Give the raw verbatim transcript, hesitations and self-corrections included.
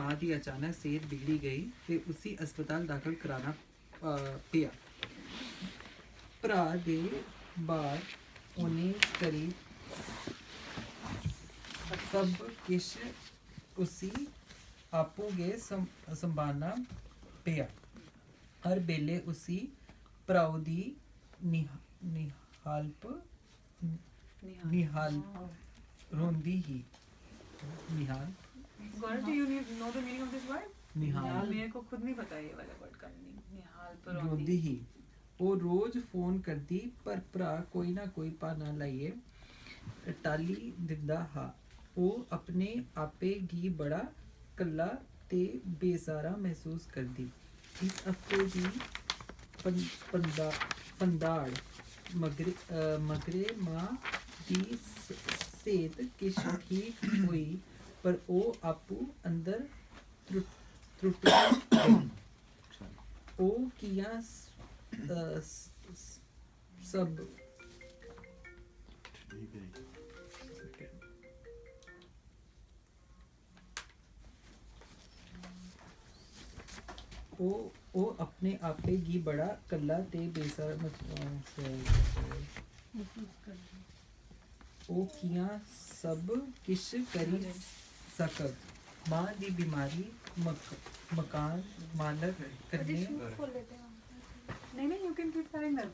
मां दी अचानक सेह्त बिगड़ी गेई ते उसी अस्पताल दाखल कराना, अ, पेआ। भ्राऽ दे बाह्र होने करी सब किश उसी आपूं गै सं-, संभालना पेआ। हर बेल्लै उसी भ्राऊ दी निह-, निहालप, निहाल रोंदी ही। निहाल। Gaurav, do you need, know the meaning of this word? निहाल मेरे को खुद नहीं पता ये वाला वर्ड का मीनिंग। निहाल पर रोंदी ही। ओह् रोज फोन करदी, पर भ्राऽ कोई ना कोई बहाना लाइयै टाली दिंदा हा। ओह् अपने आपै गी बड़ा कल्ला ते बेसहारा मसूस करदी। इस हफ्ते दी पं-, पंदा-, पंदाड़ मगरे, अ, मगरे मां दी स-, सेह्त किश ठीक होई, पर ओह् आपूं अंदर त्रुट-, त्रुट्टी गेई। ओह् कि'यां स-, अ, स-, स-, सब ओह् ओह् अपने आपै गी बड़ा कल्ला ते बेसहारा मसूस करदी। ओह् कि'यां सब किश करी सकग? मां दी बमारी, मक-, मकान मालक कन्नै नहीं नहीं, you can keep telling that.